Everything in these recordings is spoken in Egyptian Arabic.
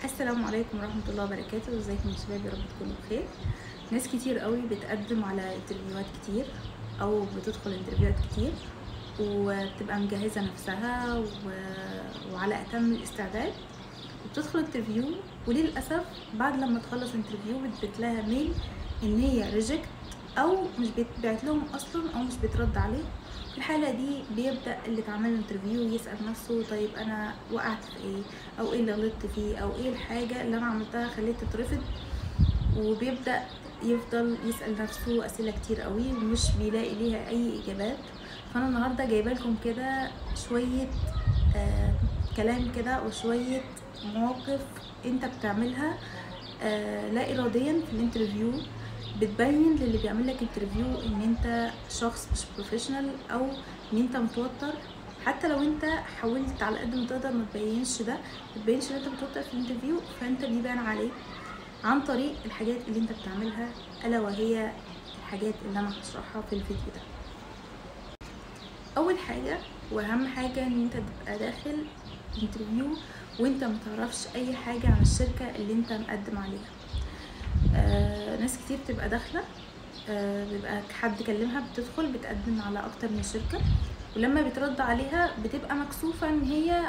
السلام عليكم ورحمة الله وبركاته. ازيكم يا شباب؟ يا رب تكونوا بخير. ناس كتير قوي بتقدم على interview هات كتير او بتدخل interview هات كتير وبتبقى مجهزة نفسها وعلى اتم الاستعداد وبتدخل interview، وللأسف بعد لما تخلص interview بتبعت لها mail ان هي reject او مش بيتبعت لهم اصلا او مش بيترد عليه. في الحالة دي بيبدأ اللي اتعمل interview يسأل نفسه، طيب انا وقعت في ايه، او ايه اللي غلطت فيه، او ايه الحاجة اللي انا عملتها خليت تترفض، وبيبدأ يفضل يسأل نفسه اسئلة كتير قوي ومش بيلاقي ليها اي اجابات. فانا النهاردة جايبه لكم كده شوية كلام كده وشوية مواقف انت بتعملها لا اراديا في ال interview، بتبين للي بيعمل لك interview ان انت شخص مش professional او ان انت متوتر. حتى لو انت حاولت على قد ما تقدر ما تبينش ده، ما تبينش ان انت متوتر في ال interview، فانت بيبان عليك عن طريق الحاجات اللي انت بتعملها، الا وهي الحاجات اللي انا هشرحها في الفيديو ده. اول حاجة واهم حاجة ان انت تبقى داخل interview وانت متعرفش اي حاجة عن الشركة اللي انت مقدم عليها. ناس كتير بتبقى داخله، بيبقى حد كلمها بتدخل بتقدم على اكتر من شركة، ولما بترد عليها بتبقى مكسوفه ان هي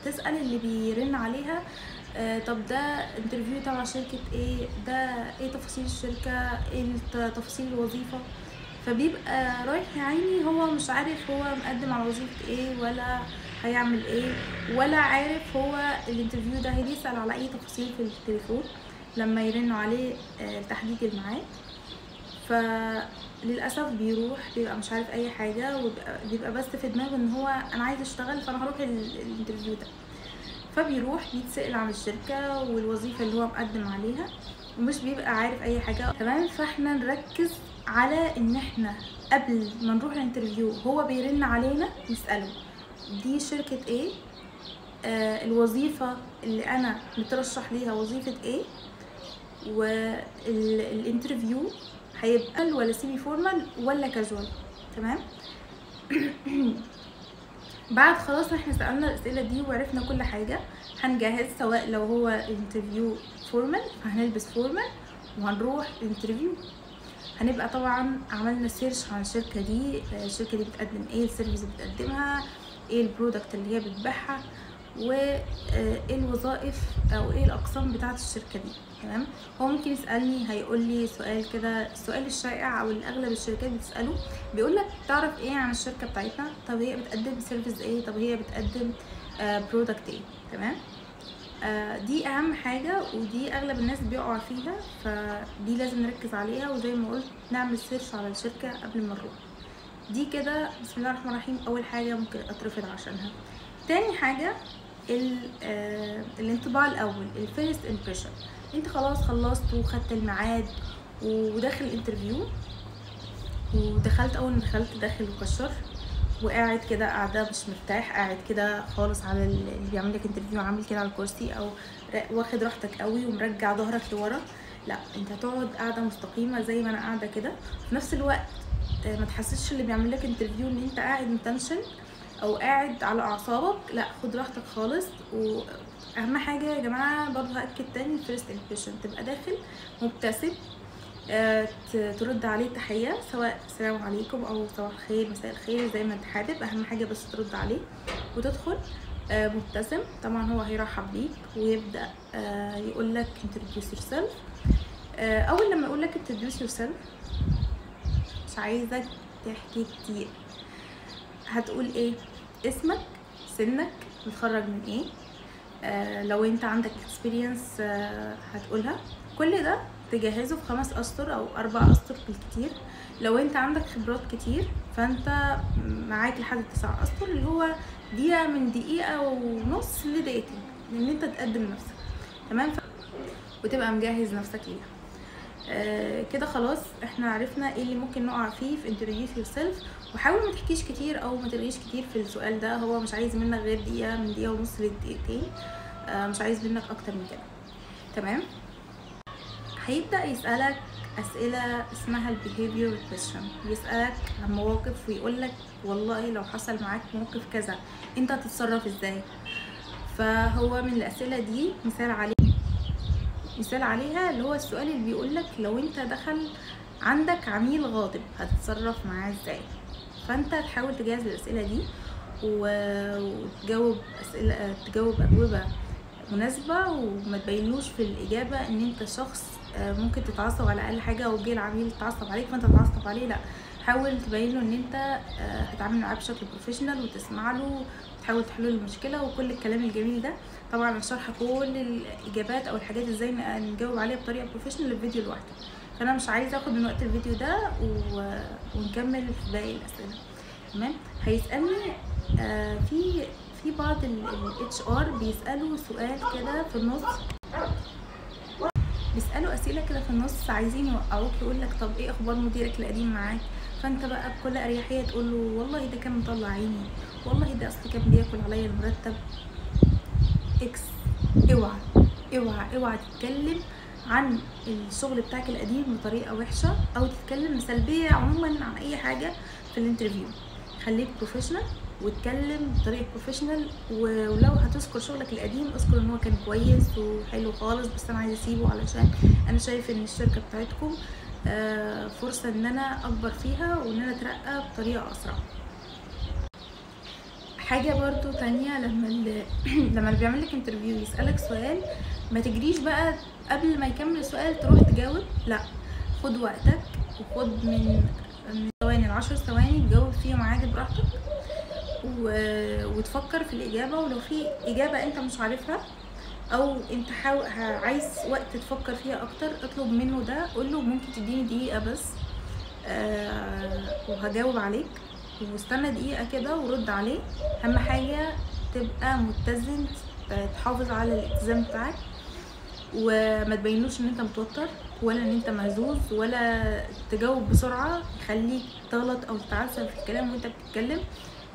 تسال اللي بيرن عليها، طب ده interview تبع شركة ايه، ده ايه تفاصيل الشركة، ايه تفاصيل الوظيفة. فبيبقى رايح يا عيني هو مش عارف هو مقدم على وظيفة ايه ولا هيعمل ايه، ولا عارف هو ال interview ده هيسال على اي تفاصيل في التليفون لما يرنوا عليه لتحديد الميعاد. فللاسف بيروح بيبقى مش عارف اي حاجة، وبيبقى بس في دماغه ان هو انا عايز اشتغل فانا هروح ال interview ده. فبيروح بيتسأل عن الشركة والوظيفة اللي هو مقدم عليها ومش بيبقى عارف اي حاجة. تمام، فاحنا نركز على ان احنا قبل ما نروح ال interview هو بيرن علينا نساله دي شركة ايه، الوظيفة اللي انا مترشح ليها وظيفة ايه، وال interview هيبقى ولا semi formal ولا كاجوال. تمام. بعد خلاص احنا سألنا الاسئلة دي وعرفنا كل حاجة، هنجهز سواء لو هو interview formal فهنلبس formal وهنروح ال interview. هنبقى طبعا عملنا search عن الشركة دي، الشركة دي بتقدم ايه، ال service بتقدمها ايه، ال product اللي هي بتبيعها، وايه الوظائف او ايه الاقسام بتاعه الشركة دي. تمام. هو ممكن يسالني، هيقول لي سؤال كده، السؤال الشائع او اللي اغلب الشركات بتساله، بيقول لك تعرف ايه عن الشركة بتاعتنا، طب هي بتقدم service ايه، طب هي بتقدم product ايه. تمام. دي اهم حاجة ودي اغلب الناس بيقعوا فيها، فدي لازم نركز عليها، وزي ما قلت نعمل search على الشركة قبل ما نروح. دي كده بسم الله الرحمن الرحيم اول حاجة ممكن اترفض عشانها. تاني حاجة الانطباع الاول، ال first impression. انت خلاص خلصت وخدت الميعاد وداخل ال interview، ودخلت اول ما دخلت داخل مكشر وقاعد كده قاعدة مش مرتاح، قاعد كده خالص على اللي بيعمل لك interview، عامل كده على الكرسي او واخد راحتك قوي ومرجع ظهرك لورا. لا، انت هتقعد قاعدة مستقيمة زي ما انا قاعدة كده. في نفس الوقت ما تحسسش اللي بيعمل لك interview ان انت قاعد متنشن او قاعد على اعصابك، لا خد راحتك خالص. واهم حاجة يا جماعة برضه هاكد تاني ال first impression، تبقى داخل مبتسم، ترد عليه تحية سواء السلام عليكم او صباح الخير مساء الخير زي ما انت حابب، اهم حاجة بس ترد عليه وتدخل مبتسم. طبعا هو هيرحب بيك ويبدا يقول لك introduce yourself. اول لما يقول لك introduce yourself مش عايزك تحكي كتير، هتقول ايه؟ اسمك، سنك، متخرج من ايه، لو انت عندك experience هتقولها. كل ده تجهزه في 5 اسطر او 4 اسطر بالكتير. لو انت عندك خبرات كتير فانت معاك لحد 9 اسطر، اللي هو دقيقة، من دقيقة ونص لدقيقتين ان انت تقدم نفسك. تمام. وتبقى مجهز نفسك ليها. كده خلاص احنا عرفنا ايه اللي ممكن نقع فيه في introduce yourself. وحاول ما تحكيش كتير او ما تلغيش كتير في السؤال ده، هو مش عايز منك غير دقيقة، من دقيقة ونص لدقيقتين، مش عايز منك اكتر من كده. تمام. هيبدأ يسألك اسئلة اسمها ال behavior question، يسألك عن مواقف ويقولك والله لو حصل معاك موقف كذا انت هتتصرف ازاي. فهو من الاسئلة دي مثال عليه، مثال عليها اللي هو السؤال اللي بيقولك لو انت دخل عندك عميل غاضب هتتصرف معاه ازاي. فانت تحاول تجهز الاسئلة دي وتجاوب اسئلة، تجاوب اجوبه مناسبة، وما تبينوش في الاجابة ان انت شخص ممكن تتعصب على اقل حاجة وجه العميل يتعصب عليك فانت تتعصب عليه. لا، حاول تبين له ان انت هتتعامل معاه بشكل professional وتسمع له وتحاول تحل له المشكلة وكل الكلام الجميل ده. طبعا انا شارحه كل الاجابات او الحاجات ازاي نجاوب عليها بطريقة professional في فيديو لوحده، فانا مش عايزه اخد من وقت الفيديو ده ونكمل في باقي الاسئلة. تمام. هيسالني في بعض ال HR بيسالوا سؤال كده في النص، بيسالوا اسئلة كده في النص عايزين يوقعوك، يقول لك طب ايه اخبار مديرك القديم معاك؟ فانت بقى بكل اريحية تقول له والله ده كان مطلع عيني، والله ده اصل كان بياكل عليا المرتب X. اوعى اوعى اوعى تتكلم عن الشغل بتاعك القديم بطريقة وحشة او تتكلم سلبية عموما عن اي حاجة في ال interview. خليك professional واتكلم بطريقة professional، ولو هتذكر شغلك القديم اذكر ان هو كان كويس وحلو خالص، بس انا عايزه اسيبه علشان انا شايف ان الشركة بتاعتكم فرصة ان انا اكبر فيها وان انا اترقى بطريقة اسرع. حاجة برضو تانية، لما اللي بيعمل لك interview يسالك سؤال ما تجريش بقى قبل ما يكمل السؤال تروح تجاوب، لا، خد وقتك وخد من ثواني ل10 ثواني تجاوب فيهم عادي براحتك، وتفكر في الاجابة. ولو في اجابه انت مش عارفها او انت عايز وقت تفكر فيها اكتر اطلب منه ده، قول له ممكن تديني دقيقة بس وهجاوب عليك، واستنى دقيقة كده ورد عليه. اهم حاجة تبقى متزن، تحافظ على الالتزام بتاعك، وما تبينوش ان انت متوتر ولا ان انت مهزوز ولا تجاوب بسرعة يخليك تغلط او تتعسف في الكلام وانت بتتكلم.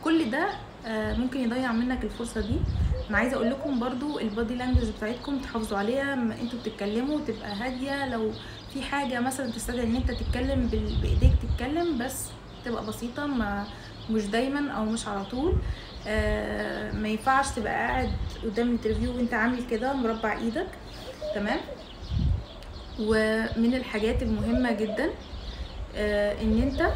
كل ده ممكن يضيع منك الفرصة دي. انا عايزه اقول لكم برضو ال body language بتاعتكم تحافظوا عليها، انتوا بتتكلموا تبقى هادية. لو في حاجة مثلا تستدعي ان انت تتكلم بايديك تتكلم، بس تبقى بسيطة، ما مش دايما او مش على طول. ما ينفعش تبقى قاعد قدام ال interview وانت عامل كده مربع ايدك. تمام. ومن الحاجات المهمة جدا ان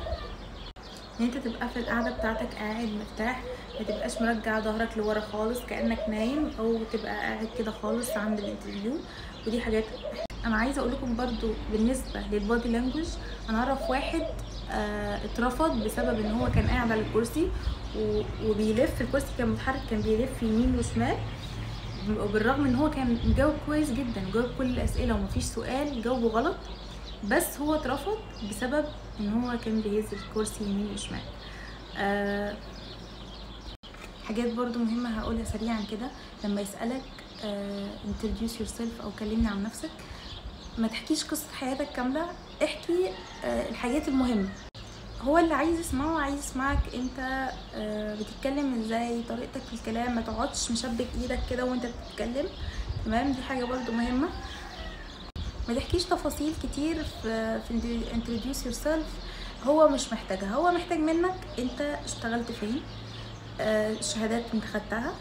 انت تبقى في القعدة بتاعتك قاعد مرتاح، ما تبقاش مرجع ظهرك لورا خالص كانك نايم، او تبقى قاعد كده خالص عند ال interview. ودي حاجات انا عايزه اقول لكم برضو بالنسبة لل body language. انا اعرف واحد اترفض بسبب ان هو كان قاعد على الكرسي وبيلف، الكرسي كان متحرك، كان بيلف يمين وشمال، وبالرغم ان هو كان مجاوب كويس جدا، جاوب كل الاسئلة ومفيش سؤال جاوبه غلط، بس هو اترفض بسبب ان هو كان بيهز الكرسي يمين وشمال. حاجات برضو مهمة هقولها سريعا كده. لما يسألك introduce yourself او كلمني عن نفسك، ما تحكيش قصة حياتك كاملة، احكي الحاجات المهمة. هو اللي عايز يسمعه عايز يسمعك انت بتتكلم ازاي، طريقتك في الكلام، ما تقعدش مشبك ايدك كده وانت بتتكلم. تمام، دي حاجة برضو مهمة. ما تحكيش تفاصيل كتير في introduce yourself، هو مش محتاجها. هو محتاج منك انت اشتغلت فين، الشهادات انت خدتها،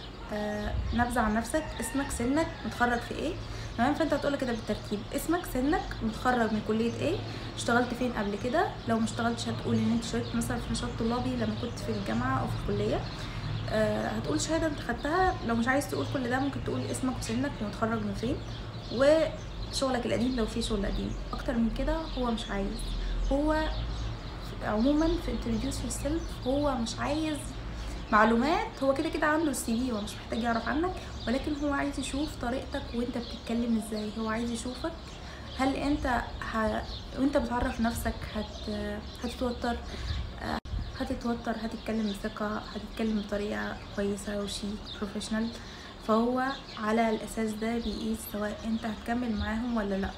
نبذة عن نفسك، اسمك، سنك، متخرج في ايه. تمام، فانت هتقول كده بالترتيب: اسمك، سنك، متخرج من كلية ايه، اشتغلت فين قبل كده. لو ما اشتغلتش هتقول ان انت شاركت مثلا في نشاط طلابي لما كنت في الجامعة او في الكلية. هتقول شهادة انت خدتها. لو مش عايز تقول كل ده ممكن تقول اسمك وسنك ومتخرج من فين وشغلك القديم لو في شغل قديم. اكتر من كده هو مش عايز. هو عموما في introduce yourself هو مش عايز معلومات، هو كده كده عنده ال CV، هو مش محتاج يعرف عنك، ولكن هو عايز يشوف طريقتك وانت بتتكلم ازاي. هو عايز يشوفك هل انت وانت بتعرف نفسك هتتوتر، هتتكلم بثقة، هتتكلم بطريقة كويسة وشيك professional. فهو على الاساس ده بيقيس سواء انت هتكمل معاهم ولا لا.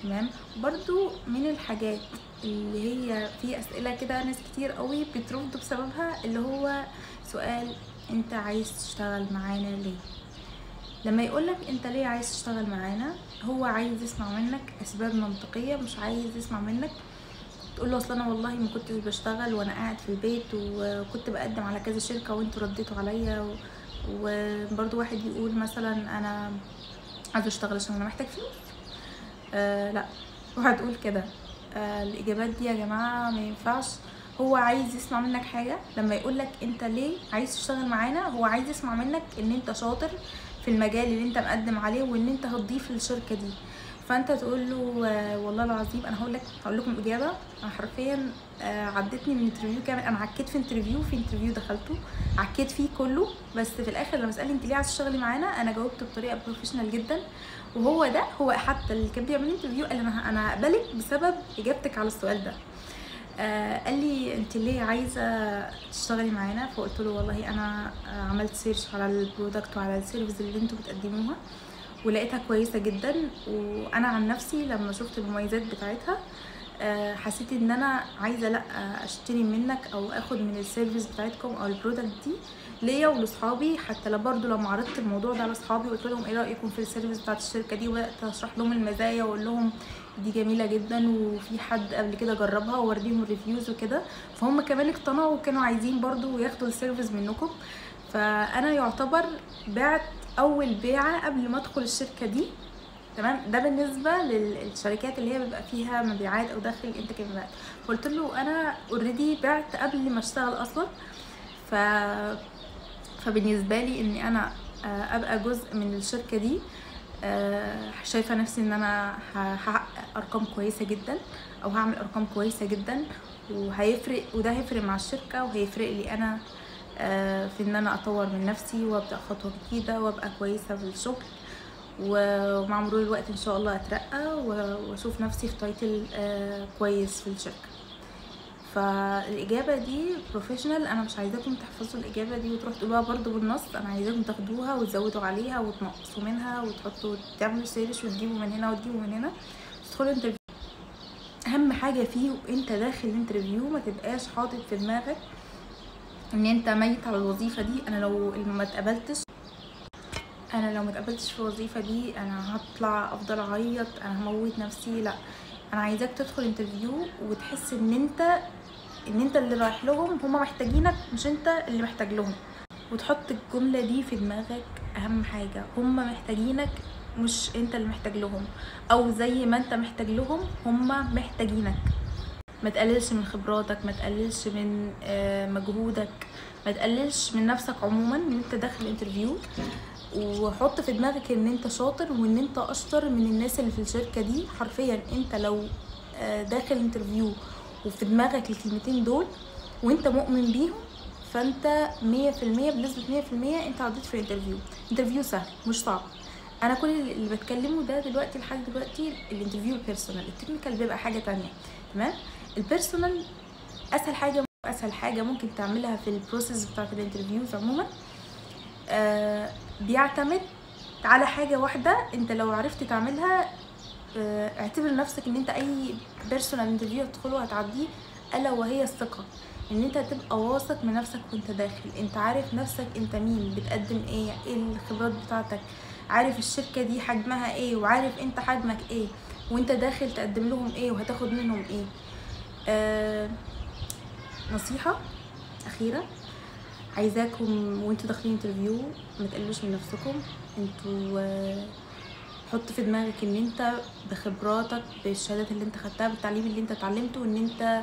تمام. برضو من الحاجات اللي هي في اسئلة كده ناس كتير قوي بترفض بسببها، اللي هو سؤال انت عايز تشتغل معانا ليه. لما يقولك انت ليه عايز تشتغل معانا، هو عايز يسمع منك اسباب منطقية، مش عايز يسمع منك تقول له اصل انا والله ما كنتش بشتغل وانا قاعد في البيت وكنت بقدم على كذا شركة وانتوا رديتوا عليا وبرضو واحد يقول مثلا انا عايزه اشتغل عشان انا محتاج فلوس. لا، اوعى تقول كده. الاجابات دي يا جماعة ما ينفعش. هو عايز يسمع منك حاجة لما يقولك انت ليه عايز تشتغل معانا، هو عايز يسمع منك ان انت شاطر في المجال اللي انت مقدم عليه وان انت هتضيف للشركة دي. فانت تقول له والله العظيم انا هقول لكم اجابه انا حرفيا عدتني من interview كامل. انا عكيت في interview دخلته عكيت فيه كله، بس في الاخر لما سالني انت ليه عايزه تشتغلي معانا انا جاوبته بطريقة professional جدا. وهو ده هو حتى اللي كان بيعمل interview قال انا هقبلك بسبب اجابتك على السؤال ده. قال لي انت ليه عايزه تشتغلي معانا؟ فقلت له والله انا عملت search على ال product وعلى ال service اللي انتوا بتقدموها ولقيتها كويسة جدا، وانا عن نفسي لما شفت المميزات بتاعتها حسيت ان انا عايزه لا اشتري منك او اخد من ال service بتاعتكم او ال product دي ليا ولاصحابي. حتى لو برضو لما عرضت الموضوع ده على اصحابي وقلت لهم ايه رايكم في ال service بتاعت الشركة دي، وبدات اشرح لهم المزايا واقول لهم دي جميلة جدا وفي حد قبل كده جربها ووريهم ال reviews وكده، فهم كمان اقتنعوا وكانوا عايزين برضو ياخدوا ال service منكم. فانا يعتبر بعت اول بيعه قبل ما ادخل الشركة دي. تمام، ده بالنسبة للشركات اللي هي بيبقى فيها مبيعات او داخل انت كمبيعات. فقلت له انا already بعت قبل ما اشتغل اصلا، فبالنسبه لي اني انا ابقى جزء من الشركة دي شايفه نفسي ان انا هحقق ارقام كويسة جدا او هعمل ارقام كويسة جدا، وهيفرق، وده هيفرق مع الشركة وهيفرق لي انا في ان انا اطور من نفسي وابدا خطوة جديدة وابقى كويسة في الشغل، ومع مرور الوقت ان شاء الله اترقى واشوف نفسي في title كويس في الشركة. فالاجابه دي professional، انا مش عايزاكم تحفظوا الاجابة دي وتروحوا تقولوها برضو بالنص، انا عايزاكم تاخدوها وتزودوا عليها وتنقصوا منها وتحطوا تعملوا search وتجيبوا من هنا وتجيبوا من هنا تدخلوا interview. اهم حاجة فيه وانت داخل ال interview ما تبقاش حاطط في دماغك ان انت ميت على الوظيفة دي. انا لو ما اتقبلتش، انا لو ما اتقبلتش في الوظيفة دي انا هطلع افضل اعيط، انا هموت نفسي. لا، انا عايزاك تدخل interview وتحس ان انت اللي رايح لهم، هما محتاجينك مش انت اللي محتاج لهم. وتحط الجملة دي في دماغك، اهم حاجة هما محتاجينك مش انت اللي محتاج لهم، او زي ما انت محتاج لهم هما محتاجينك. ما تقللش من خبراتك، ما تقللش من مجهودك، ما تقللش من نفسك عموما ان انت داخل interview. وحط في دماغك ان انت شاطر وان انت اشطر من الناس اللي في الشركة دي. حرفيا انت لو داخل interview وفي دماغك الكلمتين دول وانت مؤمن بيهم، فانت 100% بنسبة 100% انت عديت في ال interview. interview سهل مش صعب. انا كل اللي بتكلمه ده دلوقتي لحد دلوقتي ال interview personal، ال technical بيبقى حاجة تانية. تمام، ال personal اسهل حاجة، اسهل حاجة ممكن تعملها في ال process بتاعه ال interviews عموما. بيعتمد على حاجة واحدة، انت لو عرفت تعملها اعتبر نفسك ان انت اي personal interview هتدخله هتعديه، الا وهي الثقة. ان انت تبقى واثق من نفسك وانت داخل، انت عارف نفسك انت مين، بتقدم ايه، ايه الخبرات بتاعتك، عارف الشركة دي حجمها ايه وعارف انت حجمك ايه، وانت داخل تقدم لهم ايه وهتاخد منهم ايه. نصيحة اخيرة، عايزاكم وانتوا داخلين interview ما تقلوش من نفسكم. انتوا حط في دماغك ان انت بخبراتك، بالشهادات اللي انت خدتها، بالتعليم اللي انت اتعلمته، ان انت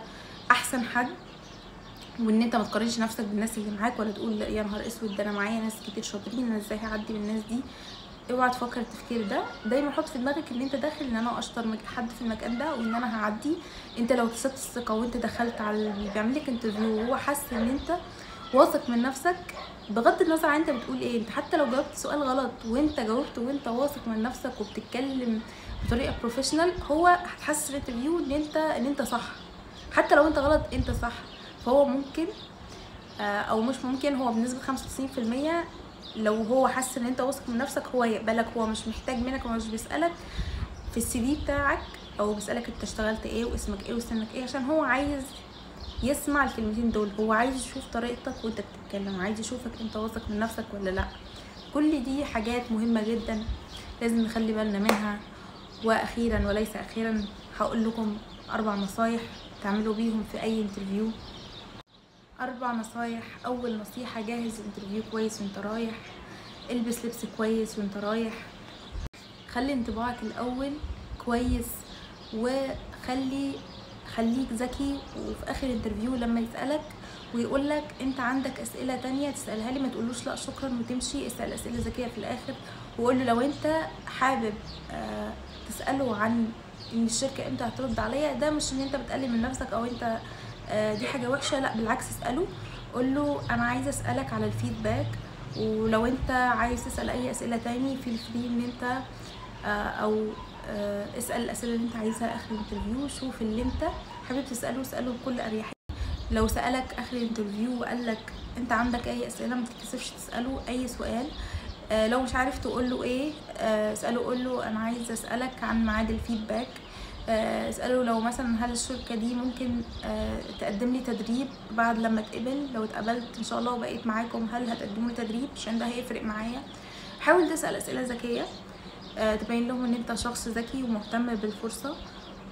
احسن حد، وان انت ما تقارنش نفسك بالناس اللي معاك ولا تقول يا نهار اسود ده انا معايا ناس كتير شاطرين، انا ازاي هعدي من الناس دي. اوعى تفكر التفكير ده. دايما حط في دماغك ان انت داخل ان انا اشطر حد في المكان ده وان انا هعدي. انت لو كسبت الثقة وانت دخلت على اللي بيعمل لك interview وهو حس ان انت واثق من نفسك، بغض النظر عن انت بتقول ايه، انت حتى لو جاوبت سؤال غلط وانت جاوبت وانت واثق من نفسك وبتتكلم بطريقة professional، هو هتحس في ال interview ان انت صح. حتى لو انت غلط انت صح. فهو ممكن او مش ممكن، هو بنسبة 95% لو هو حس ان انت واثق من نفسك هو يقبلك. هو مش محتاج منك ومش بيسالك في ال CV بتاعك او بيسالك انت اشتغلت ايه واسمك ايه وسنك ايه، عشان هو عايز يسمع الكلمتين دول. هو عايز يشوف طريقتك وانت بتتكلم، عايز يشوفك انت واثق من نفسك ولا لا. كل دي حاجات مهمة جدا لازم نخلي بالنا منها. واخيرا وليس اخيرا هقول لكم 4 نصايح تعملوا بيهم في اي interview. 4 نصايح. اول نصيحة، جهز ال interview كويس وانت رايح، البس لبس كويس وانت رايح، خلي انطباعك الاول كويس، وخلي خليك ذكي. وفي اخر interview لما يسألك ويقولك انت عندك اسئلة تانية تسألها لي، ما تقولوش لا شكرا وتمشي. اسأل اسئلة ذكية في الاخر، وقول له لو انت حابب تسأله عن ان الشركة امتى هترد عليا، ده مش ان انت بتقلل من نفسك او انت دي حاجة وحشة، لا بالعكس اسأله، قول له انا عايزة اسألك على ال feedback، ولو انت عايز تسأل اي اسئلة تاني feel free ان انت او اسأل الاسئلة اللي انت عايزها اخر ال interview. شوف اللي انت حابب تسأله اسأله بكل اريحية. لو سألك اخر ال interview وقالك انت عندك اي اسئلة، ما تتكسفش تسأله اي سؤال. لو مش عارف تقول له ايه، اسأله، قول له انا عايز اسألك عن ميعاد ال feedback. اسأله لو مثلا هل الشركة دي ممكن تقدم لي تدريب بعد لما اتقبل، لو اتقبلت ان شاء الله وبقيت معاكم هل هتقدموا لي تدريب، عشان ده هيفرق معايا. حاول تسأل اسئلة ذكية تبين لهم ان انت شخص ذكي ومهتم بالفرصة.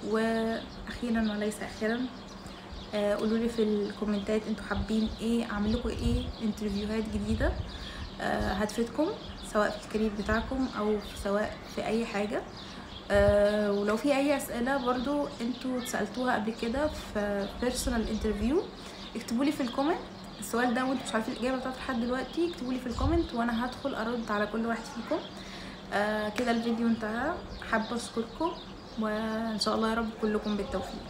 واخيرا وليس اخيرا، قولوا لي في الكومنتات انتوا حابين ايه، اعمل لكم ايه interview هات جديدة هتفيدكم سواء في ال career بتاعكم او سواء في اي حاجة. ولو في اي اسئلة برضو انتوا اتسالتوها قبل كده في personal interview، اكتبوا لي في ال comment السؤال ده وانتوا مش عارفين الاجابة بتاعته لحد دلوقتي، اكتبوا لي في ال comment وانا هدخل ارد على كل واحد فيكم. كده الفيديو انتهى. حابة اشكركم، وان شاء الله يا رب كلكم بالتوفيق.